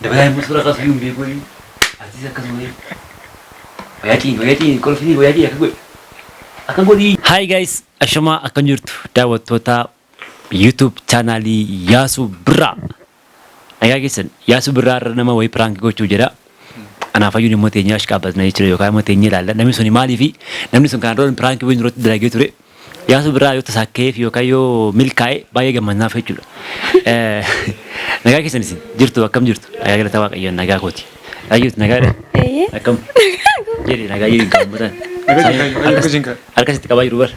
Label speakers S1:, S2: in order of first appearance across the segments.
S1: Dabalaa immoo suura kaasuu hin beeku wayii. Atis akkasuma wayii. Wayyaa ciin wayyaa ciin kolfii wayyaa ciin akka godhi. Akka godhi. Hi guys, ashamaa akkam jirtu daawwattoota YouTube chaanaalii Yaasuu Birraa. Nagaa keessan Yaasuu Birraa irra nama wayii piraank gochuu jedha. Anaaf hayyuun immoo teenyee ashqaabbatna jechuudha yookaan immoo teenyee ilaalla. Namni suni maaliifi namni sun kanaan dura piraank wayii nurratti dalagee ture. Yaasuu Birraa yoo tasaakkeef yookaan yoo milkaa'e baay'ee gammadnaaf jechuudha. Nagaa keessan isin jirtu akkam jirtu? Nagaa galata Waaqayyoon nagaa kooti. Hayyuut nagaadha?
S2: Eeyyee.
S1: Akkam? Jedhi nagaa jedhi kan uummataan. Harka sitti qabaa jiru bar.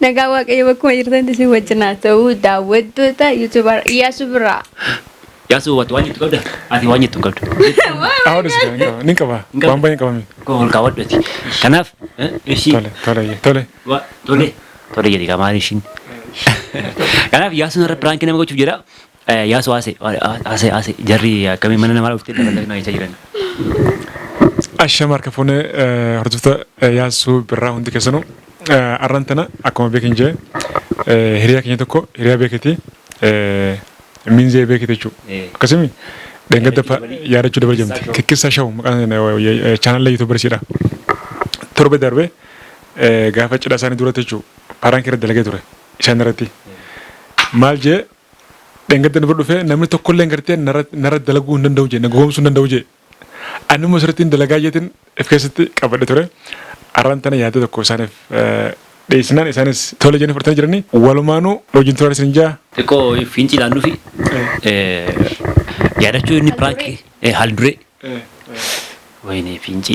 S2: Nagaa Waaqayyo bakkuma jirtanitti isin wajjin haa ta'u daawwattoota YouTuber Iyyaasuu Birraa.
S1: Yaasuu ati waan jettu qabda? Ati waan jettu hin qabdu.
S3: Ahoonis ni qaba. Waan baay'ee qabame.
S1: Koo ol kaawwadhu ati. Kanaaf ishii
S3: Tole tole tole.
S1: Tole tole jedhi kaa maal ishiin. Kanaaf Yaasuun irra piraankii nama gochuuf jedha. Yaasuu haase haase haase jarri akkamii mana namaa dhuftee dabalata jechaa jiran.
S3: Ashama harka fuunee hordoftoota Yaasuu Birraa hundi keessanuu arran tana akkuma beekin jee hiriyaa keenya tokko hiriyaa beekiti minzee beekiti jechuudha. Akkasumi dheengadda yaadachuu dabala jedhamti. Kikkissa Show maqaan chaanala yuutuubar ishiidha. Torbe darbe gaafa cidha isaanii duratti jechuudha paaraankii irra dalagee ture isaan irratti. Maal jee dheengadda nu bira dhufee namni tokkollee gartee narra dalaguu hin danda'u jee na gowwoomsuu hin danda'u jee. Ani immoo sirriitti dalagaa jeetiin of keessatti qabadhe ture. Arraan tana yaada tokko isaaniif dhiyeessinaan isaanis tole jedhanii fudhatanii jiranii walumaanuu wajjin turan isin jaa.
S1: Xiqqoo fiinci ilaalluufi yaadachuu inni piraankii haal duree. Wayne fiinci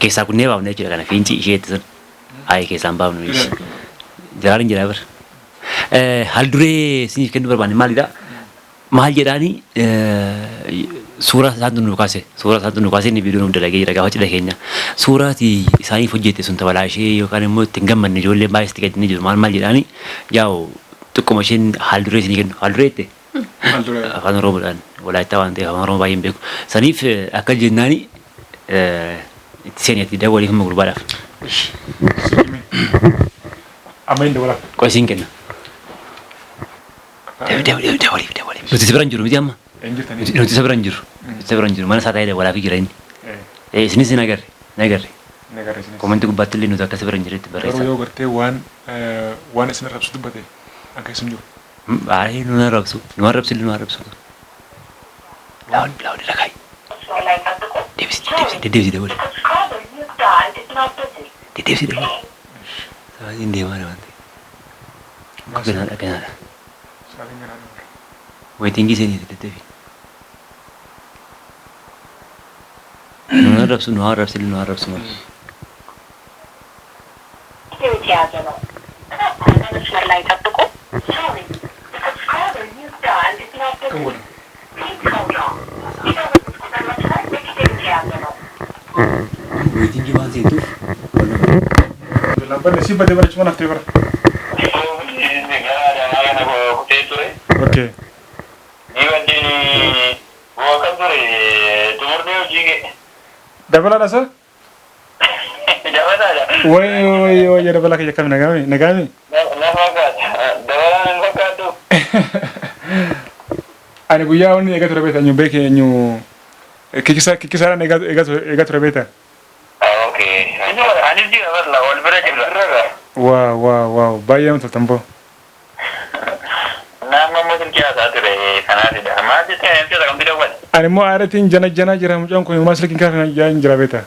S1: keessaa kunnee baafne jechuudha kana fiinci isheetti sun. Ayi keessaan baafnu ishee. Jiraan jira bar. Haal duree isiniif kennuu barbaanne maalidha? Maal jedhaani suuraa isaantu nu kaase suuraa isaantu nu kaase inni viidiyoo nuuf dalagee jira gaafa cidha keenya suuraati isaaniif hojjette sun tabalaa ishee yookaan immoo ittiin gammanne ijoolleen baay'ee sitti gaddanii jiru maal maal jedhaani yaa'u xiqquma isheen haal duree isinii kennu haal duree jette afaan oromoodhaan walaayittaa waan ta'eef afaan oromoo baay'ee hin beeku saniif akka jennaani itti seeni ati dawwaliif amma gurbaadhaaf.
S3: Amma hin dawwalaaf.
S1: Qoy siin kenna. Dawwaliif dawwaliif. Nuti isa bira hin jiru miti amma. Nuti isa bira hin jiru. Nuti isa bira hin jiru. Mana isaa taa'ee dawwalaafii jira inni. Isinis hin agarre. Hin agarre. Komentii gubbaatti illee nuti akka isa bira hin jirretti barreessaa.
S3: Garuu yoo gartee waan waan isin arrabsu dubbate akka isin jiru.
S1: Baay'ee nu arrabsu. Nu arrabsu illee nu arrabsu. Laawun laawun irra kaa'i. Deebisi deebisi deddeebisi dawwali. Deddeebisi dawwali. Sa'aatiin deemaa jira waan ta'eef. Ganaadha ganaadha.
S3: Sa'aatiin ganaadha bara.
S1: Waitingii seeniiti deddeebi. Nu arrabsu nu arrabsu nu arrabsu malee.
S3: Kan godhu.
S1: Waitingii waan seentuuf
S3: Lambanne si badee bara cuma naftee bara. Okay. Dabalaadha sa? Way way way dabalaa kiyya akkami nagaami nagaami. Ani guyyaa wanni eegaa ture beekta eenyu beeke eenyu kikisa kikisaadhaan eegaa eegaa ture eegaa ture beekta. Waaw waaw waaw baay'ee namatti toltan boo. Ani immoo aaratiin jana janaa jira mucaan kun homaa silkiin kaafina jaa hin jira beekta.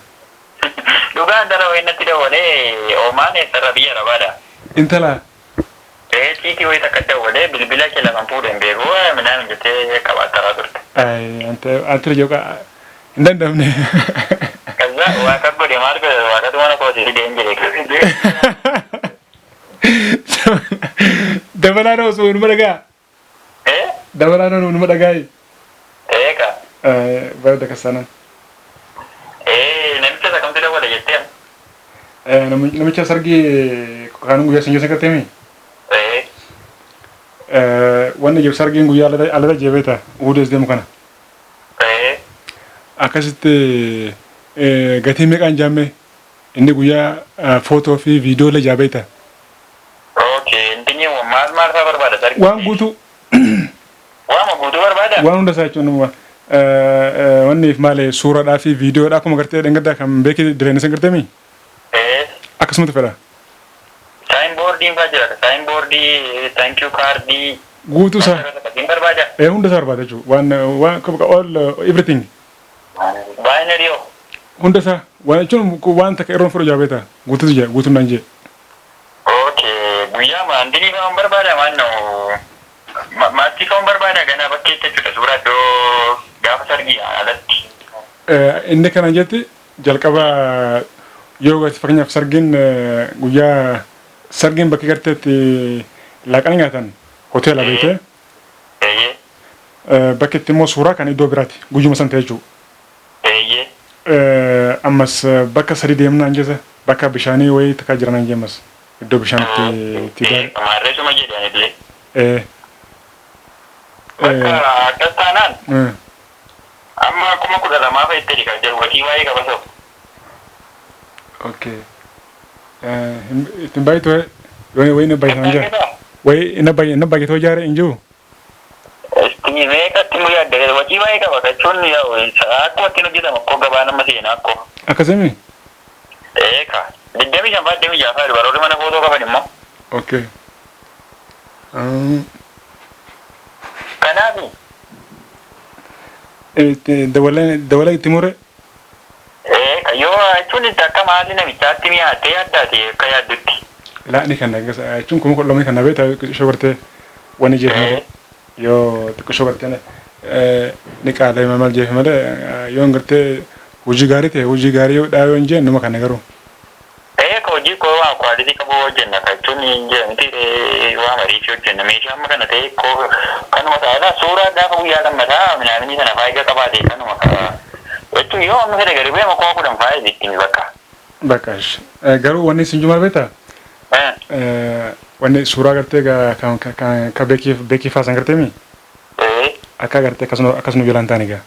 S3: Intala ay ante ante joka hin dandamne. Dabalaa osoo numa dhagaa. Dabalaa numa dhagaa. Bara dakasana. Namicha sargii kan guyyaa sanyoo sagartee wanni jiru sargiin guyyaa alata jeebeeta uhudees deemu kana. Akkasitti gatii meeqaan jaamme inni guyyaa footoo fi viidiyoo illee jaabeeta. Waan guutuu waan hunda isaa jechuun Wanni maali, suuraadhaa fi viidiyoodhaa akkuma gartee dhangaddaa kan beekii direenya san gartee mi? Akkasumatti fedha.
S4: Sign boardiin fa'aa jira. Sign boardii, thank you cardii.
S3: Guutuu isaa.
S4: Hin barbaada.
S3: Hunda isaa barbaada jechuudha. Waan all everything.
S4: Bannerii hoo?
S3: Hunda isaa waan jechuun waan takka yeroo fudhu jaabeeta. Guutuutu jira, guutuun naan jee.
S4: Okay, guyyaa maandilii fa'aa hin barbaada maannoo maattii fa'aa hin barbaada ganaa bakkeetti jechuudha, suuraa iddoo gaafa sargii alatti.
S3: Inni kana jetti jalqaba yoo gati, fakkeenyaaf sargiin, guyyaa sargiin bakki garteetti laaqana nyaatan hoteela beekee, bakki itti immoo suuraa kan iddoo biraati guyyuma san ta'e jechuudha. Ammas bakka sadi deemnaan jecha bakka bishaanii wayii takka jiran jeemas iddoo bishaan itti
S4: Maarreesuma jedhan illee. Bakka akkas taanaan amma 12,000 fa'a itti kan jiru watii waa'ee qaba ta'u.
S3: Okay. Ittiin baay'atu yoo wayii na baay'atan jira. Wayii na baay'ee na baay'atoo jaare hin jiru.
S4: Isti meeqatti mu yaadda, watii waa'ee qaba jechuun akkuma ittiin hojjetama akkoo gabaa nama seenaa akkoo.
S3: Akkasimi?
S4: Eeka. 25 fa'aa, 26 fa'aa baroota mana footoo qaban immoo.
S3: Okay.
S4: Kanaaf
S3: Dabalee itti mure.
S4: Eeka, yoo jechuun akka maalli namichaatti mi'aattee yaaddaate akka yaaddutti.
S3: Laa'ni kan jechuun 12,000 kan beektaa xiqqoo gartee wanni jeef malee, yoo xiqqoo gartee ni qaalee maal jeef malee, yoo gartee hojii gaarii ta'e, hojii gaarii yoo dhaa yoo hin jeen numa kana garuu.
S4: Eeka, hojii koo waan quality qabu hojjenna jechuun hin jedhamti, waa mariif hojjenna, meeshaa amma kana ta'e koo kanuma ta'aa suuraa gaafa guyyaa lammataa minaaminii sana faayidaa qabaate kanuma jechuun yoo amma fedhe gadi bu'ee 10,000 faayidaa ittiin bakka.
S3: Bakka garuu wanni isin jumaa beektaa? Wanni suuraa gartee kan kan beekiif beekii faasan gartee mi? Akka gartee akkasuma jalaan ta'an egaa.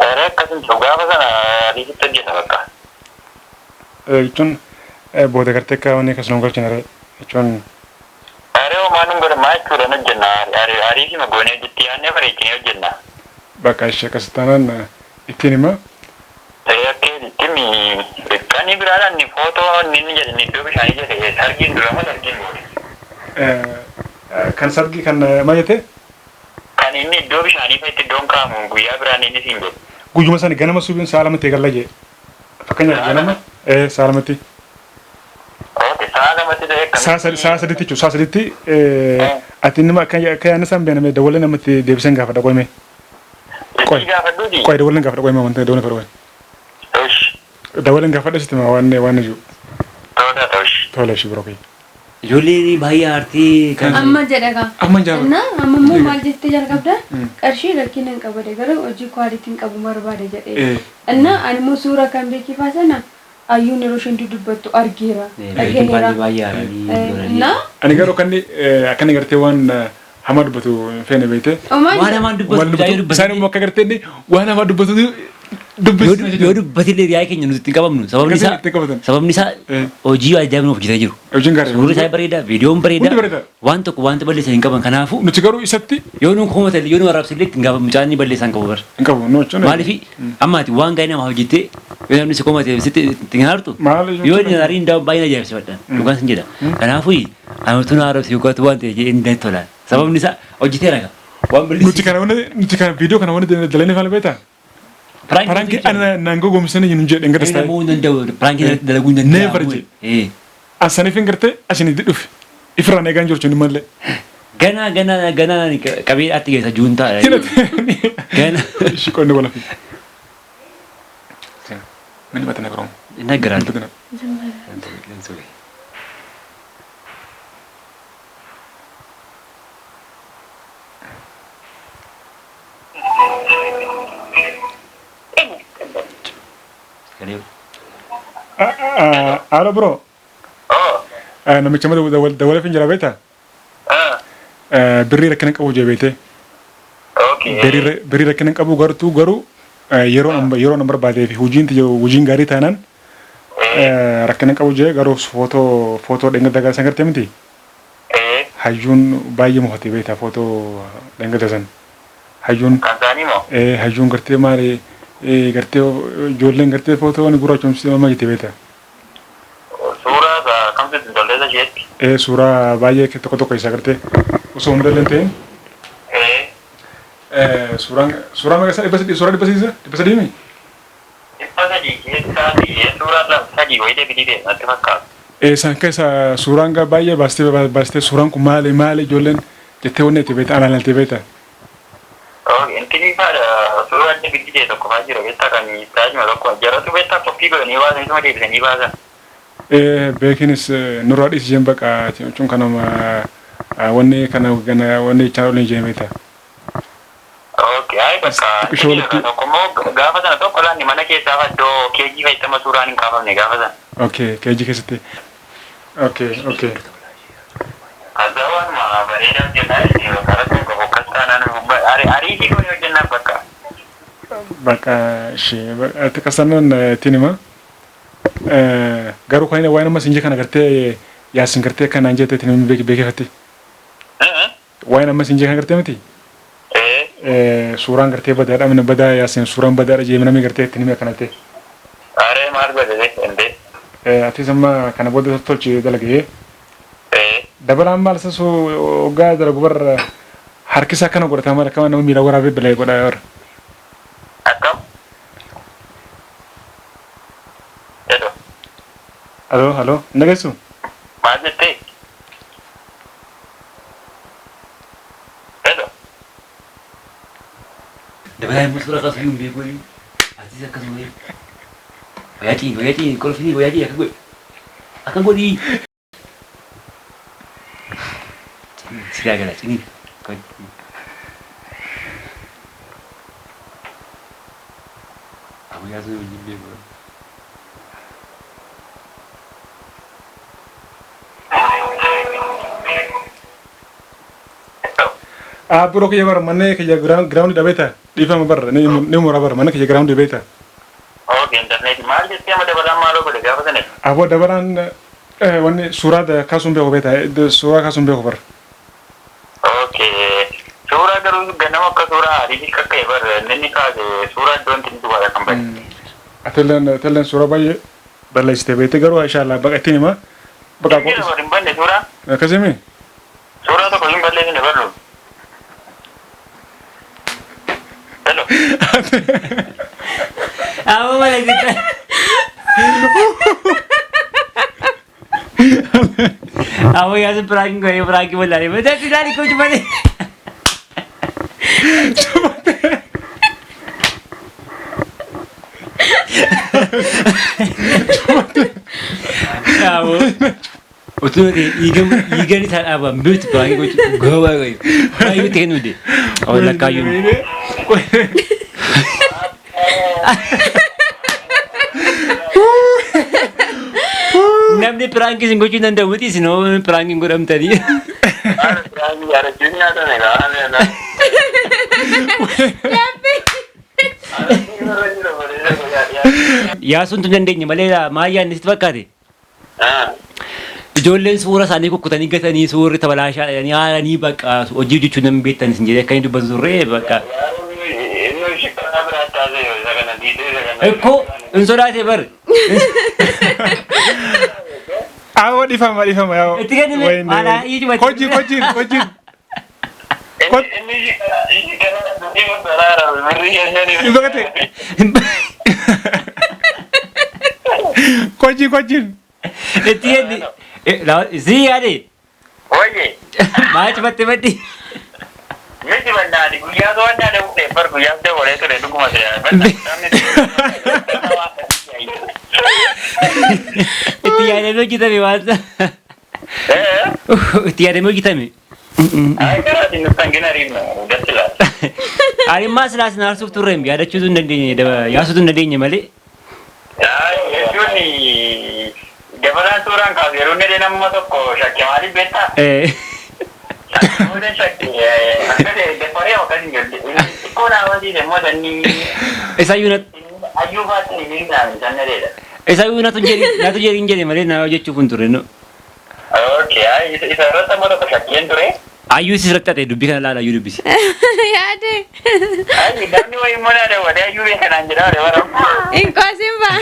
S4: Eeree, akkasuma gaafa sana adiisitti hojjeta bakka.
S3: Jechuun booda gartee akka wanni akkasuma galchine jechuun.
S4: Eeree, homaa nun godhamaa jechuudha, hojjenna, ariifima goonee hojjetti yaadnee bareechinee hojjenna.
S3: Bakka ishee akkas taanaan ittiin hima.
S4: Akka itti kan biraadhaan footoo inni jedhe iddoo bishaanii jedhe, sargiin dura moo sargiin booda?
S3: Kan sargii kan maal jettee?
S4: Kan inni iddoo bishaanii fa'itti iddoon kaa'amu guyyaa biraan inni siin jedhe.
S3: Guyyuma sana ganama suubiin sa'a lamatti eegalla jee. Fakkeenyaaf ganama sa'a lamatti.
S4: Okay, sa'a lamatti ta'e akkamitti?
S3: Sa'a sadiitti jechuudha. Sa'a sadiitti ati nama akka akka yaadni isaan beekame dawwalee namatti deebisan gaafadha qoyme.
S4: Itti gaafadhuuti.
S3: Qoy, dawwaleen gaafadha qoyme, wanta dawwaleen gaafadha qoy.
S4: Tosh.
S3: Dawwaleen gaafadha sitti waan waan jiru.
S4: Tola, tosh.
S3: Tola ishii biroo kiyya.
S1: Ijoolleen baay'ee aartii kan
S2: Amma jedha gaa.
S3: Amma jaalladha.
S2: Na amma immoo maal jettee jalqabda? Qarshii rakkina hin qabade, garuu hojii quality hin qabu barbaade jedhee. Inna ani immoo suuraa kan beekifaa sana ayyuun yeroo isheen dudubbattu argeera.
S1: Beekin
S2: Dhagaheera.
S1: baay'ee baay'ee aaranii.
S2: Na
S3: Ani garuu kan akka inni gartee waan hamaa dubbatu hin feene beekte.
S1: Waan hamaan dubbatu
S3: Waan
S1: baay'ee
S3: dubbatu isaan
S1: dubbatu.
S3: immoo akka gartee inni waan hamaa dubbatu dubbisna.
S1: Yoo dubbatillee riyaa keenya nuti ittiin qabamnu, sababni isaa
S3: Akkasitti qabatan.
S1: Sababni isaa hojii ajaa'ibaa nuuf hojjetaa jiru.
S3: Hojiin gaarii.
S1: Suurri isaa bareeda, viidiyoon bareeda.
S3: Hundi bareeda.
S1: Waan tokko wanta balleessan hin qaban, kanaafuu
S3: Nuti garuu isatti
S1: yoo nuun komata yoo nu arrabsillee ittiin gaafa mucaan ni balleessan qabu bara.
S3: Hin qabu. Nu jechuun.
S1: Maaliif amma ati waan gaarii namaa hojjettee yoo namni si komate sitti ittiin aartu,
S3: Maal jechuun?
S1: yoo inni aariin daa'u baay'ee ajaa'ibsiifadha. Dhugaan sin jedha. Kanaafuu anatu na arrabsi yookaan waan ta'e jedhee hin tolaan. Sababni isaa hojjeteera gaa. Waan
S3: Nuti kana wanni nuti kana viidiyoo kana wanni dalanii faana beektaa? Prankii ana naan gogomsanii hin jedhe hin
S1: Namuu
S3: gadastaa.
S1: hin danda'u. Prankii dalaguu hin danda'u.
S3: Never jedhe. Asaniif hin gartee asin itti dhufe. Ifirraan eegaan jiru jechuun malee.
S1: Ganaa ganaa ganaa qabee atti geessa juuntaa. Gana.
S3: Ishii qonni wala fi. Mini mata nagaroom.
S1: Nagaraan.
S3: Mata. Alo bro.
S4: Oh.
S3: Namicha mata dawwalee fin jira beektaa? Birrii rakkina qabu jee beekte.
S4: Okay.
S3: Birrii rakkina qabu gartuu garuu yeroo an barbaadee fi hojiin hojiin gaarii taanaan rakkina qabu jee, garuu footoo dheengadda gaarisan gartee miti. Hayyuun baay'ee mo'atee beektaa footoo dheengadda san. Hayyuun
S4: Kan isaanii moo?
S3: Hayyuun gartee maali gartee ijoolleen gartee footoo waan gurraachomsitee maal jette beektaa?
S4: Suuraa isaa kamtu itti tolleessa isheetti?
S3: Suuraa baay'ee tokko tokko isaa gartee osoo hundallee hin ta'in suuraan suuraa meeqa isaa 300 suuraa 300 300 mi?
S4: 300 keessaa suuraa lama sadii wayii deebitii ta'e natti fakkaata.
S3: Isaan keessa suuraan baay'ee baastee baastee suuraan kun maali maali ijoolleen jettee wanni itti beektaa anaan ilaaltee beektaa?
S4: Intinii faadha suuraa deebitii ta'e tokko faa jira beektaa kan taajima tokko jaratu beektaa qophii godhanii baasan isuma deebisanii baasan.
S3: Beekinis nurraa dhiisi jeen baqa jechuun kanuma wanni kana wanni jechaa oolan jeen beektaa.
S4: Okay, ay bakka
S3: Xiqqishoo walitti
S4: tokko immoo gaafa sana tokko laanni mana keessaa iddoo keejii fayyadama suuraan hin kaafamne gaafa sana.
S3: Okay, keejii keessatti. Okay, okay.
S4: Kaza waanuma bareedaa hojjennaa jechuudha. Karaa tokko akkas taanaan ariitii goonee hojjennaan bakka.
S3: Bakka ishee ati qasannan ittiin hima. Garuu kan inni waa'ee nama siin kana gartee yaasin gartee akka naan jette ittiin himi beekefatti. Waa'ee nama siin kana gartee miti. Suuraan gartee badaadha mina badaa yaasin suuraan badaadha jee namni gartee ittiin himi akkana ta'e.
S4: Aree maal godhe endee?
S3: Atis amma kana booda tolchi dalagee. Dabalaan maal isa hoggaa dalagu barra harkisa akkana godhata maal akkama nama miila waraabee bilee godha warra.
S4: Akkam? Hello.
S3: Aloo aloo hin dhageessu?
S4: Maal jettee? Hello.
S1: Dabalaan immoo suuraa kaasuu hin beeku. Atis akkasuma. Wayyaa ciin wayyaa ciin kolfinii wayyaa ciin akka godhi. Akka godhii. Sigaa gala ciniin. Abu yaasuu wajjin beeku.
S3: Biroo kiyya bara manni kiyya giraawundi dhabeeta dhiifama bara ni mura bara manni kiyya giraawundi dhabeeta.
S4: Okay, internet maal jettee amma dabalaan maaloo godhe gaafa sana?
S3: Aboo dabalaan wanni suuraa kaasuun beeku beekta suuraa kaasuun beeku bara.
S4: Okay. Suuraa garuu ganama akka suuraa ariitii kakka'e bara inni kaase suuraa iddoon inni duwwaadha kan bade.
S3: Atelleen suuraa baay'ee balleessitee beekte garuu inshallah baqa ittiin hima. Baqa
S4: Hin hin banne suuraa.
S3: Akkasimi?
S4: Suuraa tokko hin balleessine barru. Hello.
S1: Amma malee sitta. Amma yaasin piraankiin godhee piraankii wallaalee. Mataa ilaali kochi malee. Yaaboo. Utuu dhiigan isaa dhaaban beektu piraankiin gochuu gowwaa godhe. Baay'ee itti kennuu dide. Awwa lakkaayyuun. Namni piraankii isin gochuu hin danda'u miti isin hoo piraankiin godhamtanii. Yaasuun tun dandeenye malee maal yaadne sitti fakkaate? Ijoolleen suura isaanii kukkutanii gatanii suurri tabalaashaa jedhanii haaranii bakka hojii hojjechuu nan beektan isin jedhee akka inni dubbatu turre bakka. Ikkoo hin sodaate bar.
S3: Awwa dhiifama dhiifama yaa.
S1: Itti kennime haala iyyuu
S3: Hojii hojii hojii. Hin baqate. Hojii hojii.
S1: Itti kenni. Si yaade
S4: Wayye.
S1: Maal cufatte maddi.
S4: Miti bannaani guyyaa to'annaa dhabuudhaan bar guyyaa dabalee ture dhuguma seera.
S1: Itti yaadamee hojjetame waan. Itti yaadamee hojjetame. Ani silaas na aarsuuf turreem yaadachuutu hin dandeenye yaasuutu hin dandeenye malee.
S4: Jechuun dabalaan suuraan kaasu yeroo inni nama tokko shakke maaliif beektaa? Booda shakke akka ta'e dafaree akkas hin jirre. Xiqqoo naa wasiise immoo sanni
S1: Isayyuu
S4: ayyuu faatti ni miidhaan san dheedha.
S1: Isayyuu natu jedhin jedhe malee na hojjechuuf hin turre.
S4: Okay, isa irratti ammoo tokko shakkeen ture.
S1: Ayyuu si irratti ta'e dubbii kana laala ayyuu dubbisi.
S2: Yaade.
S4: Ay, namni wayii immoo naa daawwatee ayyuu beekanaan jedhaa ture bara.
S2: Hin qoosin baa.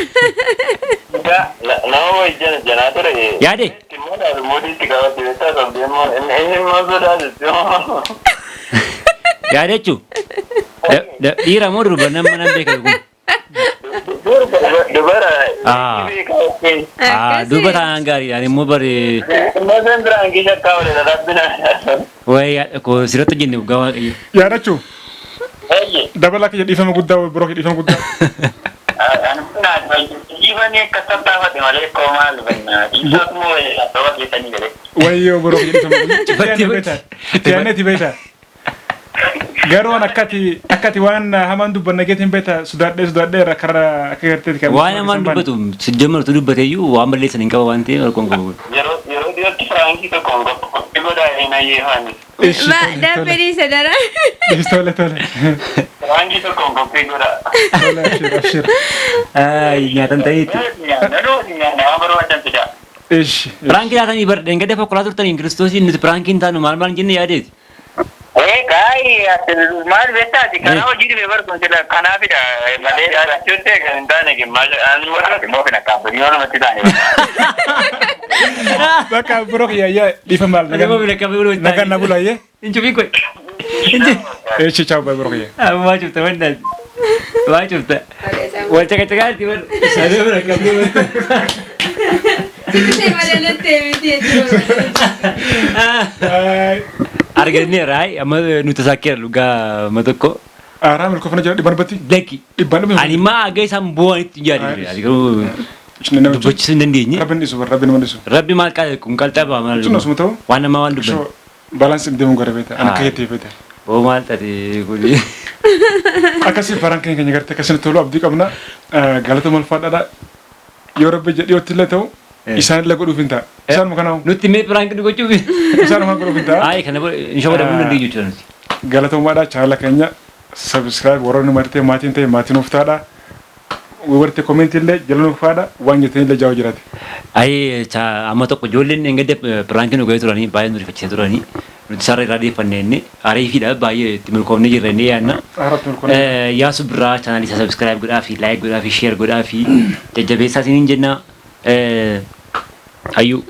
S4: Nama wayii jala jalaa ture.
S1: Yaade.
S4: Immoo mootii qabate beektaa qabdee immoo inni immoo sodaatutti.
S1: Yaade jechuun dhiira moo durba nama nan beekan kun.
S4: Dubara.
S1: Ah. Durba taanaan gaariidha. Ani immoo bare
S4: Immoo seen biraan keessa akka oole rabbina.
S1: Wayi koo sirratti hojjenne dhugaa Waaqayyo.
S3: Yaadachuu dabalaa kiyya dhiifama guddaa biroo kiyya dhiifama guddaa.
S4: Dhiifanii akka tattaafate malee koo maal banna. Dhiifaatuma wayii sababa keessanii galee.
S3: Wayyoo biroo kiyya dhiifama guddaa. Itti aanneeti beektaa. Garuu waan akkati waan hamaan dubbanna geetiin beektaa sodaadhee sodaadhee irra karra akka garteeti kan.
S1: Waan hamaan dubbatu sijjammartu dubbateeyyuu waan balleessan hin qaba waan ta'eef rakkoon qabu.
S4: Yeroo yeroo dhiyootti firaankii tokko hin qophii godhaa hin ayyeefani.
S3: Ishi
S2: Ba
S3: tole
S2: daabbee
S3: tole.
S2: dhiisa dara.
S3: Ishi tole tole.
S4: Firaankii tokko hin qophii godhaa.
S3: Tole abshir abshir.
S1: Nyaatan ta'eetti.
S4: Nama barbaadan fidaa.
S3: Ishi.
S1: Piraankii taatanii bar dheengadda fokkolaa turtaniin Kiristoosiin nuti piraankiin taanu maal maal jenne yaadeeti.
S4: Ee gaa'ii maal beektaati karaa hojii dhibee barbaadu sila kanaafidha malee jechuun ta'e kan hin taane gimmaasha ani warra immoo kan akka abbaa yoo namatti taane.
S3: Bakka biroo kiyya ayyaa dhiifama maal
S1: Nama bira qabee
S3: nagaan nagaan na bula ayyee.
S1: Hin cufin koy.
S3: Ishi chaaw bye biroo kiyya.
S1: Waa cufta wandaati. Waa cufta. Wal caqacaqaatti bar. Nama bira qabee.
S2: Sitti malee natti miti jechuudha.
S1: Arganneera amma nuti saakkeera dhugaa amma tokko.
S3: Aaraa milkoofna jira dhibbaan dhibbatti.
S1: Lakki.
S3: Dhibbaan dhibba.
S1: Ani maa aga isaan bu'anitti hin yaadne. Ani garuu dubbachisuu hin dandeenye.
S3: Rabbiin dhiisu bara rabbiin nama dhiisu.
S1: Rabbi maal qaale kun qalxaba maal.
S3: Jechuun osuma ta'u.
S1: Waan namaa waan dubban.
S3: Shoo balance hin deemu gara beektaa. Ana akka jettee beektaa.
S1: Boo maal taate kuni.
S3: Akkasii baraan keenya keenya gartee akkasii tolu abdii qabna. Galata malfaadhaadha. Yoo rabbi jedhee dhiyootti illee ta'u isaan illee godhuuf hin ta'a. Isaanuma kanaawu.
S1: Nutti mee piraanki nu gochuuf.
S3: Isaanuma godhuuf hin ta'a.
S1: Ayi kana hin shawwadamuu dandeenyu jechuudha nuti.
S3: Galatoomaadha chaanala keenya subscribe warra nu martee maatiin ta'e maatiin nuuf taadha. Warri comment illee jala nuuf faadha waan jettanii illee jaa'u jiraate.
S1: Ayi amma tokko ijoolleen engadde piraanki nu ga'ee turanii baay'ee nu rifachiisee turanii nuti sarara irraa deeffanne inni ariifiidha baay'ee itti milkoofnee jirra inni yaadna.
S3: Haaratti milkoofne.
S1: Yaasu Birraa chaanalii isaa subscribe godhaa fi like godhaa fi share godhaa fi jajjabeessaa isiniin jenna. Ayyuu.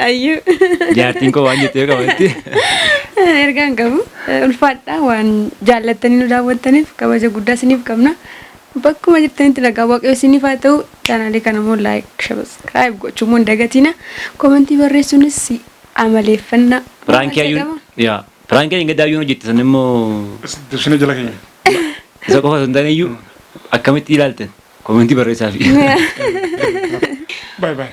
S2: Ayyuu.
S1: Jaartiin koo waan jettee qabatte.
S2: Ergaan qabu ulfaadha waan jaallattanii nu daawwattaniif kabaja guddaa isiniif qabna. Bakkuma jirtanitti nagaa Waaqayyo isiniif haa ta'u. Chaanalii kana immoo like, subscribe gochuu immoo hin dagatina. Komentii barreessuunis amaleeffannaa.
S1: Piraankii ayyuun yaa piraankii hin gaddaa ayyuun hojjette san immoo
S3: Dursine jala keenya.
S1: Isa qofa osoo hin taane iyyuu akkamitti ilaaltan komentii barreessaa fi.
S3: Bye bye.